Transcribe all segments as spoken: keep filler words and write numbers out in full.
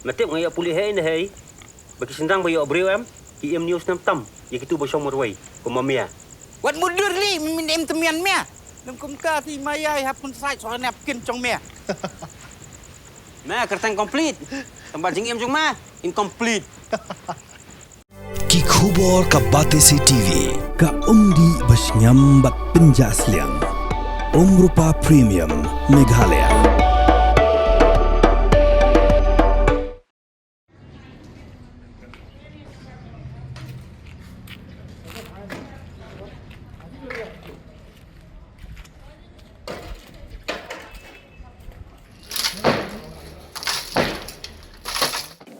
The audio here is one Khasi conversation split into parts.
Me tip nga ïoh pule hei ne hei. Ba ki shynrang ba ïoh briew em, ki im news nam tam ïa kitu ba shong marwei kum ma mia. Wat mudur li, min im temian mia. Lem kumta ti ma ïai hap kun sait soal ne ap kin jong mia. Me kyrteng complete. Tang ba jingim jong me incomplete. Ki khubor ka Batesi T V. Ka umdih ba shngiam bad pynjah sliang. Umrupa Premium Meghalaya.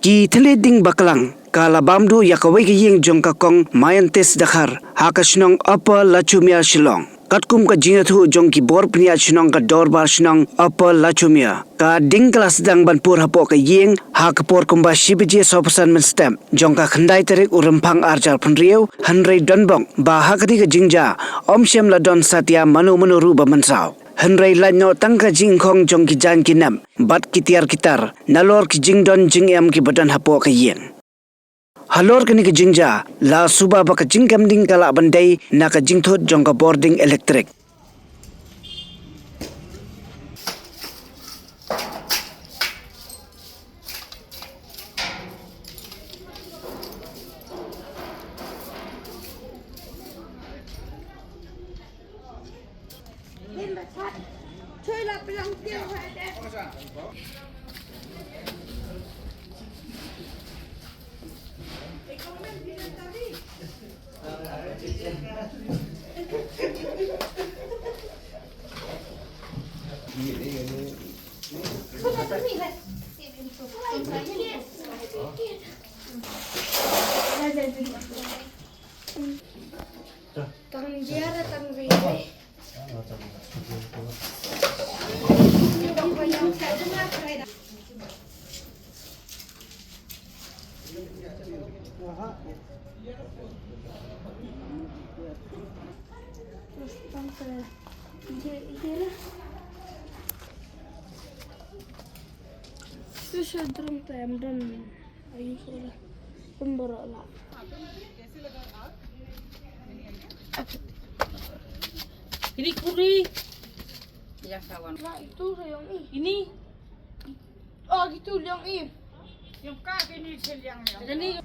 Ki thylliej ding baklang ka la bam duh ïa kawei ka ïing jong ka kong Mayantis Dkhar ha ka shnong Upper Lachumia, Shillong. Katkum ka jingïathuh jong ki bor pynïaid shnong ka Dorbar Shnong Upper Lachumia, ka ding ka la sdang ban pur hapoh ka ïing ha ka por kumba shi baje sawphew san mynstep jong ka khyndai tarik u Rymphang arhajar phew hynriew, hynrei donbok ba ha kane ka jingjia ym shym la don satia mano mano ruh ba mynsaw. Hynrei lait noh tang ka jingkhong jong ki jaiñ ki nep bad ki tiar ki tar nalor ki jingdon jingem kiba don hapoh ka ïing. Halor kane ka jingjia la suba ba ka jingkem ding ka lah ban dei na ka jingthut jong ka bording elektrik. Tang jia ra tang rei. Terus tang ke je je lah. Terus drum tem dan ayu sudah pemborola. Ini kuri. Yang sawan. Nah, itu sayang ih. Ini. Oh, gitu liang ih. Yang ka ini seliang yang. Jadi